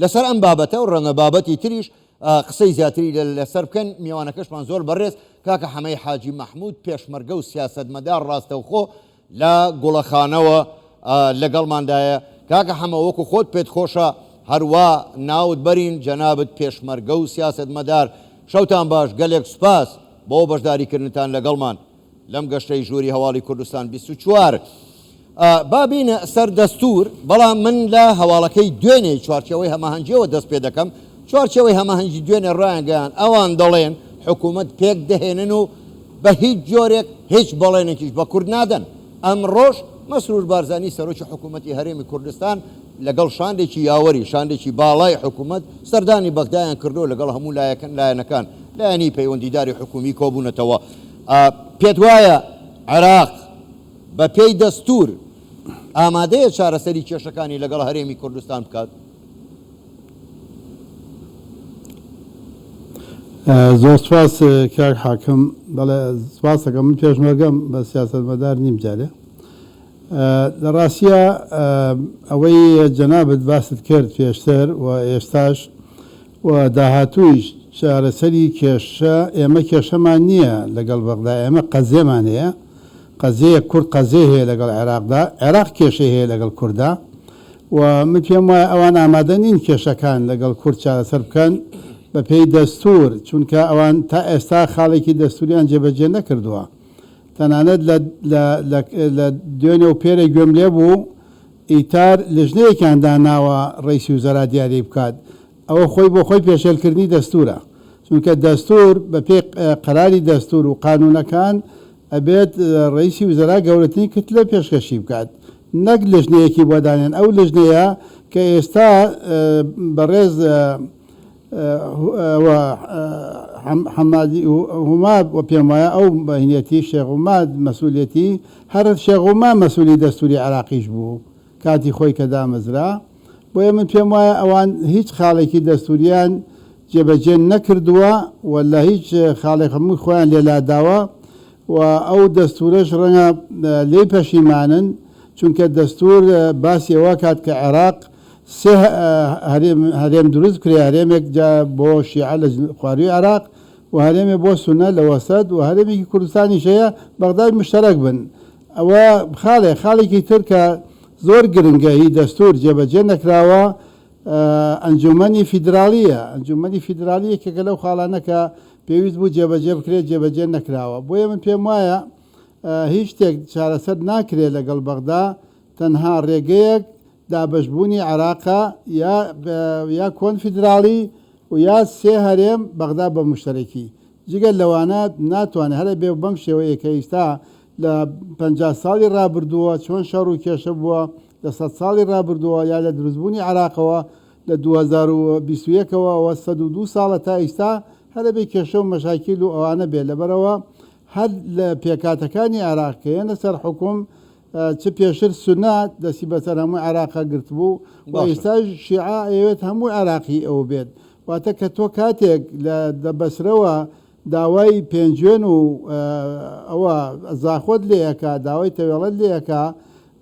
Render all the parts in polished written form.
لەسەر ئەم بابەتە و ڕەنگە بابەتی تریش قسەی زیاتری لەسەر بکەن. میوانەکەشمان زۆر بەڕێز کاکە حەمەی حاجی مەحمود پێشمەرگە و سیاسەتمەدار ڕاستەوخۆ لە گوڵەخانەوە لەگەڵماندایە. کاکە حەمە وەکو خۆت پێت خۆشە هەروا ناوت بەرین، جەنابت پێشمەرگە و سیاسەتمەدار. شەوتان باش، گەلێک سوپاس بۆ بەشداریکردنتان لەگەڵمان. لەم گەشتەی ژووری هەواڵی کوردستان 24 با بینە سەر دەستور، بەڵام من لە هەواڵەکەی دوێنێی چوارچێوەی هەماهەنگیەوە دەست پێ دەکەم. چوارچێوەی هەماهەنگی دوێنێ ڕایانگەیاند ئەوان دەڵێن حکوومەت پێک دەهێنن و بە هیچ جۆرێک هیچ بەڵێنێکیش بە کورد نادەن. ئەمڕۆش مەسرور بارزانی سەرۆکی حکوومەتی هەرێمی کوردستان لەگەڵ شاندێکی یاوەری، شاندێکی باڵای حکوومەت سەردانی بەغدایان کردووە لەگەڵ هەموو لایەنەکان، لایەنی پەیوەندیداری حکوومی کۆبوونەتەوە. پێت وایە عێراق بە پێی دەستوور ئامادەیە چارەسەری کێشەکانی لەگەڵ هەرێمی کوردستان بکات؟ زۆر سوپاس کاک حاکم. بەڵێ سوپاس دەکەم. من پێشمەرگەم بە سیاسەتمەدار نیم جارێ. لە ڕاستیا ئەوەی جەنابت باست کرد پێشتر و ئێستاش و داهاتوویش چارەسەری کێشە، ئێمە کێشەمان نییە لەگەڵ بەغدا، ئێمە قەزیەمان هەیە، قەزیەیەک کورد قەزیەی هەیە لەگەڵ عێراقدا، عێراق کێشەی هەیە لەگەڵ کوردا و من پێم وایە ئەوان ئامادە نین کێشەکان لەگەڵ کورد چارەسەر بکەن بەپێی دەستوور، چونکە ئەوان تا ئێستا خاڵێکی دەستووریان جێبەجێ نەکردووە. تەنانەت لە لە لە لە دوێنێ و پێرێ گوێم لێ بوو ئیتار لژنەیەکیان داناوە ڕەیسی وزەرا دیاری بکات، ئەوە خۆی بۆ خۆی پێشێلکردنی دەستوورە، چونکە دەستوور بە پێی قەراری دەستوور و قانوونەکان ئەبێت ڕەیسی وزەرا گەورەترین کتلە پێشکەشی بکات نەک لژنەیەکی بۆ دانێن، ئەو لژنەیە کە ئێستا بەڕێز حەمادی هوما پێم وایە ئەو بەهینەتی شێخ هوما مەسئولیەتی هەر شێخ هوما مەسئولی دەستوری عێراقیش بوو کاتی خۆی کە دامەزرا بۆیە من پێم وایە ئەوان هیچ خاڵێکی دەستوریان جێبەجێ نەکردووە و لە هیچ خاڵێک هەمووی خۆیان لێ لاداوە و ئەو دەستورەش ڕەنگە لێی پەشیمانن چونکە دەستور باسی ئەوە کات کە عێراق سێ هەرێم هەرێم دروست بکرێ هەرێمێک جا بۆ شیعە لە خواروی عێراق و هەرێمێ بۆ سونە لە وەسەت و هەرێمێکی کوردستانیش هەیە بەغداش مشتەرەک بن ئەوە خاڵێ خاڵێکی تر کە زۆر گرنگە هی دەستور جێبەجێ نەکراوە ئەنجومەنی فیدراڵیە ئەنجومەنی فیدراڵی یەکێکە لەو خاڵانە کە پێویست بوو جێبەجێ بکرێت جێبەجێ نەکراوە بۆیە من پێم وایە هیچ شتێک چارەسەر ناکرێت لەگەڵ بەغدا تەنها ڕێگەیەک دابەشبوونی عێراقە یا یا کۆنفیدراڵی و یا سێ هەرێم بەغدا بە موشتەرەکی جگە لەوانە ناتوانێت هەر ئەبێ بەم شێوەیە کە ئیستا لە 50 ساڵی ڕابردووە چۆن شەڕ و کێشە بووە لە سەد ساڵی ڕابردووە یا لە دروستبوونی عێراقەوە لە 2021 ەوە ئەوە 102 ساڵە تا ئیستا هەر ئەبێ کێشە و مەشاکیل و ئەوانە بێ لەبەرئەوە هەر لە پێکهاتەکانی عێراق کە یەنە سەر حوکم چ پێشتر سونە دەستی بەسەر هەموو عێراقا گرتبوو و ئێستاش شیعە ئەیەوێت هەموو عێراق هی ئەو بێت. واتە کە تۆ کاتێک لە بەسرەوە داوای پێنجوێن و ئەوە زاخۆت لێ ئەکا، داوای تەوێڵەت لێ ئەکا،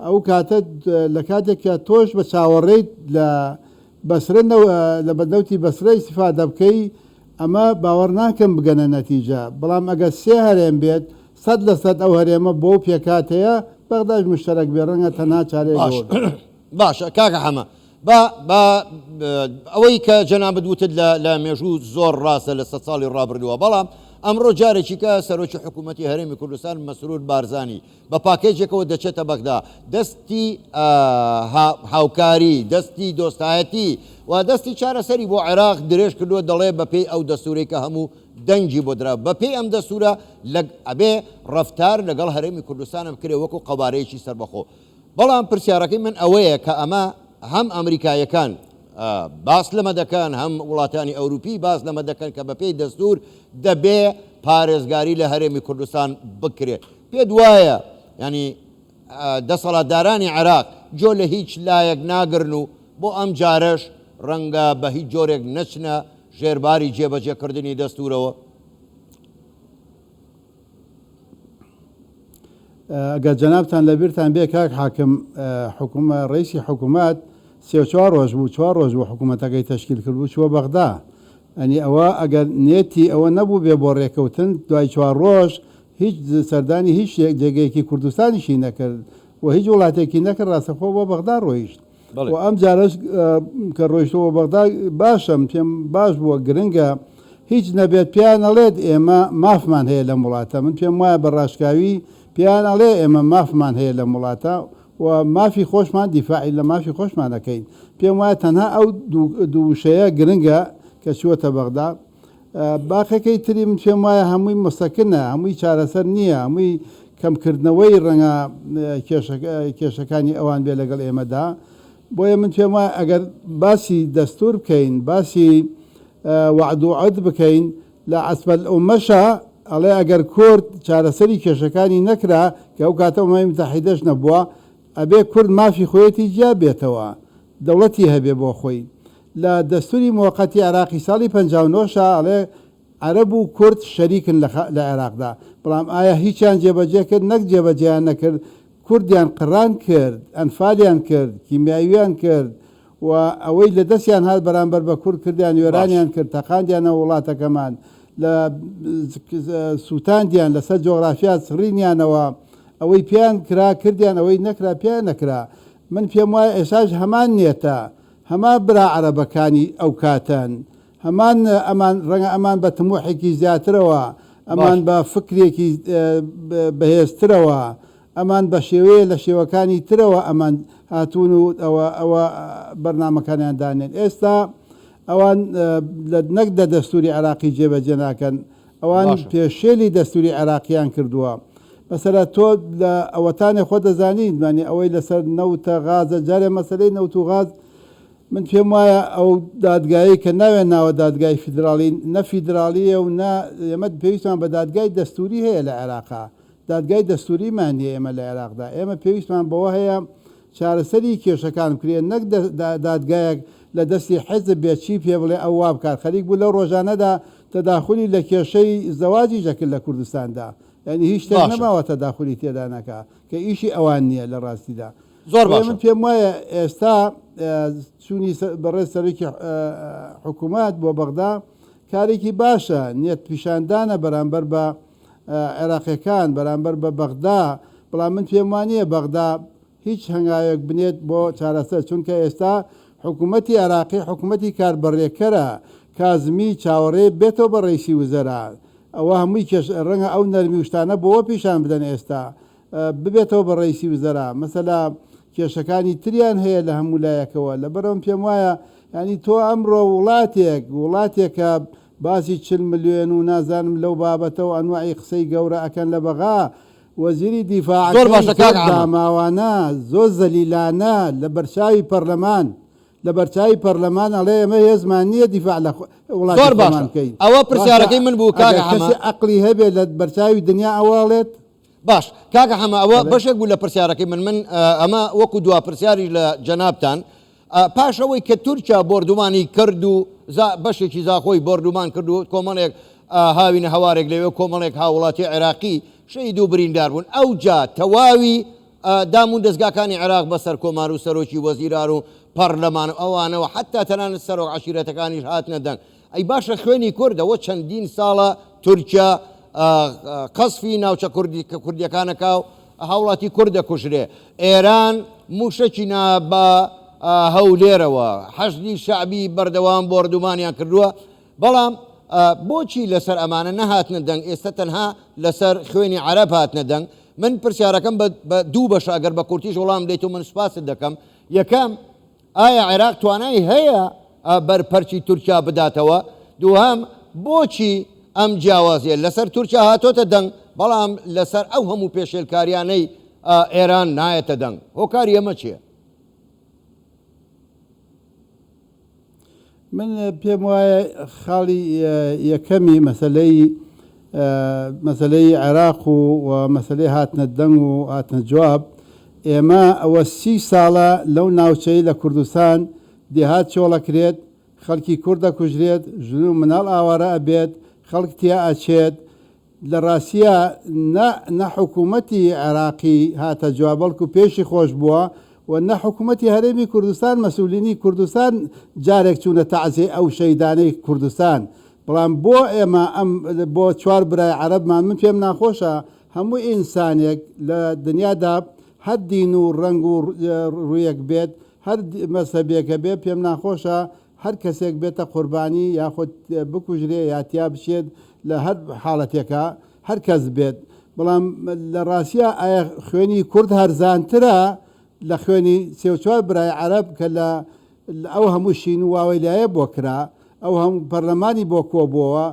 ئەو کاتە لە کاتێک کە تۆش بە چاوەڕێیت لە بەسرە لە بەدەوتی بەسرە ئیستیفادە بکەی، ئەمە باوەڕ ناکەم بگەنە نەتیجە، بەڵام ئەگەر سێ هەرێم بێت 100% ئەو هەرێمە بۆو پێکهاتەیە بەغداش مشتەرەک بێ ڕەنگە تەنها چارەیەک باش ئەوە بێت. باشە کاکە حەمە با با ئەوەی کە جەنابت وتت لە لە مێژوو زۆر ڕاستە لە سەد ساڵی ڕابردووە بەڵام ئەمڕۆ جارێکی کە سەرۆکی حکوومەتی هەرێمی کوردستان مەسرور بارزانی بە پاکێجێکەوە دەچێتە بەغدا، دەستی هاوکاری، دەستی دۆستایەتی و دەستی چارەسەری بۆ عێراق درێژ کردووە، دەڵێ بەپێی ئەو دەستوورەی کە هەموو دەنگی بۆ درا، بەپێی ئەم دەستوورە ئەبێ ڕەفتار لەگەڵ هەرێمی کوردستان بکرێ وەکو قەوارەیەکی سەربەخۆ. بەڵام پرسیارەکەی من ئەوەیە کە ئەمە هەم ئەمریکاییەکان باس لەمە دەکەن، هەم وڵاتانی ئەوروپی باس لەمە دەکەن کە بەپێی دەستوور دەبێ پارێزگاری لە هەرێمی کوردستان بکرێ. پێت وایە یانی دەسەڵاتدارانی عێراق گۆ لە هیچ لایەک ناگرن و بۆ ئەم جارەش ڕەنگە بە هیچ جۆرێک نەچنە ژێرباری جێبەجێکردنی دەستوورەوە؟ ئەگەر جەنابتان لە بیرتان بێ کاک حاکم حکومە ڕئیسی حکومەت سێ چوار ڕۆژ بوو چوار ڕۆژ بوو حکوومەتەکەی تەشکیل کردبوو چووە بەغدا ئەنی ئەوە ئەگەر نێتی ئەوە نەبووبێ بۆ ڕێکەوتن دوای چوار ڕۆژ هیچ سەردانی هیچ جێگەیەکی کوردستانیشی نەکرد و هیچ وڵاتێکی نەکرد ڕاستەخۆ بۆ بەغدا ڕۆیشت و ئەم جارەش کە ڕۆیشتەوە بەغدا باشم پێم باش بووە گرنگە هیچ نەبێت پێیان ئەڵێت ئێمە مافمان هەیە لەم وڵاتە من پێم وایە بە ڕاشکاوی پێیان ئەڵێ ئێمە مافمان هەیە لەم وڵاتە و مافی خۆشمان دیفاعی لە مافی خۆشمان ئەکەین. پێم وایە تەنها ئەو دوو وشەیە گرنگە کە چووەتە بەغدا. باقیەکەی تری من پێم وایە هەمووی مسەکنە، هەمووی چارەسەر نییە، هەمووی کەمکردنەوەی ڕەنگە کێشەکانی ئەوان بێ لەگەڵ ئێمەدا. بۆیە من پێم وایە ئەگەر باسی دەستوور بکەین، باسی وەعد و عد بکەین، لە عەسبە الامەشا ئەڵێ ئەگەر کورد چارەسەری کێشەکانی نەکرا کە ئەو کاتە ئومەمی متەحیدەش نەبووە ئەبێ کورد مافی خۆیەتی جیا بێتەوە دەوڵەتی هەبێ بۆ خۆی. لە دەستوری موەقەتی عێراقی ساڵی 59 شا ئەڵێ عەرەب و کورد شەریکن لە لە عێراقدا بەڵام ئایا هیچیان جێبەجێ کرد نەک جێبەجێیان نەکرد کوردیان قڕان کرد ئەنفالیان کرد کیمیاویان کرد و ئەوەی لە دەستیان هات بەرامبەر بە کورد کردیان، وێرانیان کرد، تەقاندیانەوە وڵاتەکەمان، لە سووتاندیان، لەسەر جۆغرافیا سڕینیانەوە، ئەوەی پێیان کرا کردیان، ئەوەی نەکرا پێیان نەکرا. من پێم وایە ئێستاش هەمان نێتە، هەمان برا عەرەبەکانی ئەو کاتەن، هەمان ئەمان، ڕەنگە ئەمان بە تموحێکی زیاترەوە، ئەمان بە فکرێکی بەهێزترەوە، ئەمان بە شێوەیە لە شێوەکانی ترەوە ئەمان هاتوون و ئەوە ئەوە بەرنامەکانیان دانێن. ئێستا ئەوان لە نەک دە دەستووری عێراقی جێبەجێ ناکەن، ئەوان باشە. پێشێلی دەستووری عێراقیان کردووە. مەسەلە تۆ لە ئەوەتانێ خۆت دەزانی مانی ئەوەی لەسەر نەوتە غازە جارێ مەسەلەی نەوت و غاز من پێم وایە ئەو دادگایەی کە ناویان ناوە دادگای فیدراڵی نە فیدراڵییە و نە ئێمە پێویستمان بە دادگای دەستووری هەیە لە عێراقا. دادگای دەستووریمان نییە ئێمە لە عێراقدا، ئێمە پێویستمان بەوە هەیە چارەسەری کێشەکان بکرێت نەک دادگایەک لە دەستی حیزب بێت چی پێ بڵێ ئەو وا بکات، خەریک بوو لەو ڕۆژانەدا تەداخولی لە کێشەی زەواجیش دەکرد لە کوردستاندا، یانی هیچ شتێک باشە. نەماوە تەداخولی تێدا نەکا کە ئیشی ئەوان نییە لە ڕاستیدا. زۆر بۆیە باشە. من پێم وایە ئێستا چوونی بەڕێز سەرۆکی حکوومەت بۆ بەغدا کارێکی باشە، نیەت پیشاندانە بەرامبەر بە عێراقیەکان بەرامبەر بە بەغدا، بەڵام من پێم وانیە بەغدا هیچ هەنگاوێک بنێت بۆ چارەسەر، چونکە ئێستا حکومەتی عێراقی حکومەتی کاربەڕێکەرە، کازمی چاوەڕێ بێتەوە بە ڕەئیسی وزەرا، ئەوە هەمووی کێش ڕەنگە ئەو نەرمی و شتانە بۆوە پیشان بدەن ئێستا ببێتەوە بە ڕەئیسی وزەرا، مەسەلا کێشەکانی تریان هەیە لە هەموو لایەکەوە، لەبەرئەوە پێم وایە یانی تۆ ئەمڕۆ وڵاتێک وڵاتێکە باسی 40 ملیۆن و نازانم لەو بابەتە و ئەنواعی قسەی گەورە ئەکەن لە بەغا، وەزیری زۆر دیفاعەکەی باشە زۆر کاک حەمە. داماوانە، زۆر زەلیلانە لە بەرچاوی پەرلەمان، لە بەرچاوی پەرلەمان ئەڵێ ئێمە هێزمان نییە دیفاع لە وڵاتی زۆر خۆمان باشە بکەین. ئەوە باشە پرسیارەکەی من بوو کاک ئەگەر حەمە. کەسێ ئەقڵی هەبێ لە بەرچاوی دنیا ئەوە ئەڵێت؟ باش کاکە حەمە ئەوە بەڵێ. بەشێک بوو لە پرسیارەکەی من من ئەمە وەکو دوا پرسیاریش لە جەنابتان پاش ئەوەی کە تورکیا بۆردومانی کرد و بەشێکی زاخۆی بۆردومان کرد و کۆمەڵێک هاوینە هەوارێک لەوێ کۆمەڵێک هاوڵاتی عێراقی شەهید و بریندار بوون ئەوجا تەواوی دام و دەزگاکانی عێراق بە سەرکۆمار و سەرۆکی وەزیران و پەرلەمان و ئەوانەوە حەتا تەنانەت سەرۆک عەشیرەتەکانیش هاتنە دەنگ ئەی باشە خوێنی کورد ئەوە چەندین ساڵە تورکیا قەسفی ناوچە کوردیەکانەکا و هاوڵاتی کورد دەکوژرێ ئێران موشەکی نا بە هەولێرەوە حەشدی شەعبی بەردەوام بۆردومانیان کردووە بەڵام بۆچی لەسەر ئەمانە نەهاتنە دەنگ ئێستا تەنها لەسەر خوێنی عەرەب هاتنە دەنگ من پرسیارەکەم بە دوو بەشە ئەگەر بە کورتیش وەڵام دەیت و من سوپاست دەکەم یەکەم ئایا عێراق توانای هەیە بەرپەرچی تورکیا بداتەوە؟ دووهەم، بۆچی ئەم جیاوازیە لەسەر تورکیا هاتۆتە دەنگ، بەڵام لەسەر ئەو هەموو پێشێلکاریانەی ئێران نایەتە دەنگ؟ هۆکاری ئەمە چیە؟ من پێم وایە خاڵی یەکەمی مەسەلەی مەسەلەی عێراق و مەسەلەی هاتنە دەنگ و هاتنە جواب ئێمە ئەوە سی ساڵە لەو ناوچەی لە کوردستان دێهات چۆڵەکرێت خەڵکی کورد دەکوژرێت ژن و مناڵ ئاوارە ئەبێت خەڵک تیا ئەچێت لە ڕاستیا نە نە حکوومەتی عێراقی هاتە جواب بەڵکو پێشی خۆش بووە و نە حکوومەتی هەرێمی کوردستان مەسولینی کوردستان جارێک چوونە تەعزیەی ئەو شەهیدانەی کوردستان بەڵام بۆ ئێمە ئەم بۆ چوار برای عەرەبمان من پێم ناخۆشە هەموو ئینسانێک لە دنیادا هەر دین و ڕەنگ و ڕوویەک بێت هەر مەزهەبێکە بێت پێم ناخۆشە هەر کەسێک بێتە قوربانی یاخود بکوژرێ یا تیا بچێت لە هەر حاڵەتێکا هەر کەس بێت بەڵام لە ڕاستیا ئایا خوێنی کورد هەرزانترە لە خوێنی سێ و چوار برای عەرەب کە لە ئەو هەموو شین و واوەیلایە بۆ کرا ئەو هەموو پەرلەمانی بۆ کۆبۆوە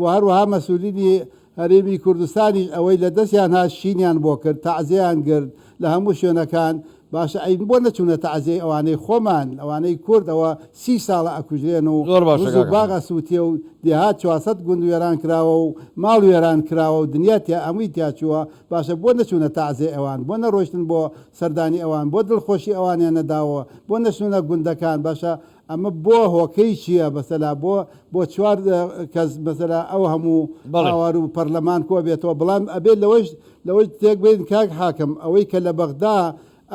و هەروەها مەسولینی هەرێمی کوردستانیش ئەوەی لە دەستیان هات شینیان بۆ کرد، تەعزیەیان گرت لە هەموو شوێنەکان، باشە ئەی بۆ نەچوونە تەعزیەی ئەوانەی خۆمان، ئەوانەی کورد ئەوە سی ساڵە ئەکوژرێن و زۆر باشە ڕز و کاکە باغ حەمە. ئەسووتێ و دێهات 400 گوند وێران کراوە و ماڵ وێران کراوە و دنیا تیا هەمووی تیا چووە، باشە بۆ نەچوونە تەعزیەی ئەوان، بۆ نەڕۆیشتن بۆ سەردانی ئەوان، بۆ دڵخۆشی ئەوانیان نەداوە، بۆ نەچوونە گوندەکان، باشە ئەمە بۆ هۆکەی چیە مەسەلا بۆ بۆ چوار کەس مەسەلا ئەو هەموو بەڵێ. هاوار و پەرلەمان کۆ بێتەوە بەڵام ئەبێ لەوەش لەوەش تێک بین کاک حاکم ئەوەی کە لە بەغدا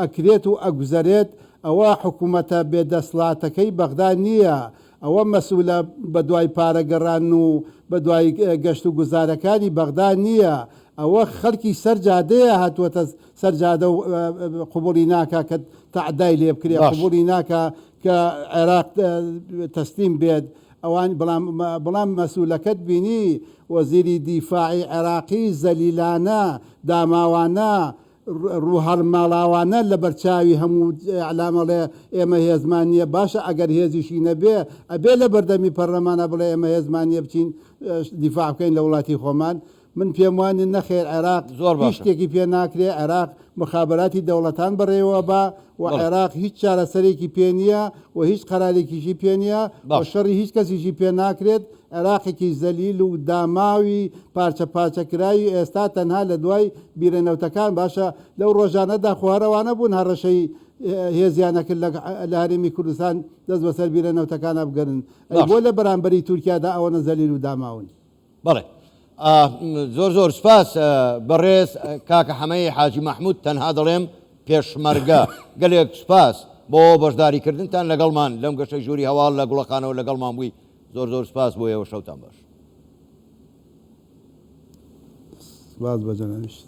ئەکرێت و ئەگوزەرێت ئەوە حکوومەتە بێ دەسڵاتەکەی بەغدا نییە ئەوە مەسئولە بە دوای پارە گەڕان و بە دوای گەشت و گوزارەکانی بەغدا نییە ئەوە خەڵکی سەر جادەیە هاتووەتە سەر جادە و قبوڵی ناکا کە تەعدای لێ بکرێ باش. قبوڵی ناکا کە عێراق تەسلیم بێت ئەوان بەڵام بەڵام مەسولەکەت بینی وەزیری دیفاعی عێراقی زەلیلانە داماوانە ڕووهەڵماڵاوانە لەبەر چاوی هەموو ئیعلام ئەڵێ ئێمە هێزمان نییە باشە ئەگەر هێزیشی نەبێ ئەبێ لە بەردەمی پەرلەمانە بڵێ ئێمە هێزمان نییە بچین دیفاع بکەین لە وڵاتی خۆمان من پێم وانیە نەخێر عێراق زۆر هیچ باشە. شتێکی پێ ناکرێ عێراق مخابەراتی دەوڵەتان بەڕێوە با و بەڵێ. عێراق هیچ چارەسەرێکی پێ نیە و هیچ قەرارێکیشی پێ نیە و باشە. شەڕی هیچ کەسیشی پێ ناکرێت عێراقێکی زەلیل و داماوی پارچە پارچە کراوی ئێستا تەنها لە دوای بیرە نەوتەکان باشە لەو ڕۆژانەدا خۆ هەر ئەوانە بوون هەڕەشەی هێزیان ئەکرد لە لە هەرێمی کوردستان دەست بەسەر بیرە نەوتەکانا بگرن ئەی بۆ باشە. لە بەرامبەری تورکیادا ئەوەنە زەلیل و داماون؟ بەڵێ زۆر زۆر سپاس بەڕێز کاکە حەمەی حاجی مەحمود تەنها دەڵێم پێشمەرگە گەلێک سپاس بۆ بەشداری کردنتان لەگەڵمان لەم گەشەی ژووری هەواڵ لە گوڵەخانەوە لەگەڵمان بووی زۆر زۆر سپاس بۆ ئێوە شەوتان باش. سپاس بۆ جەنابیشت.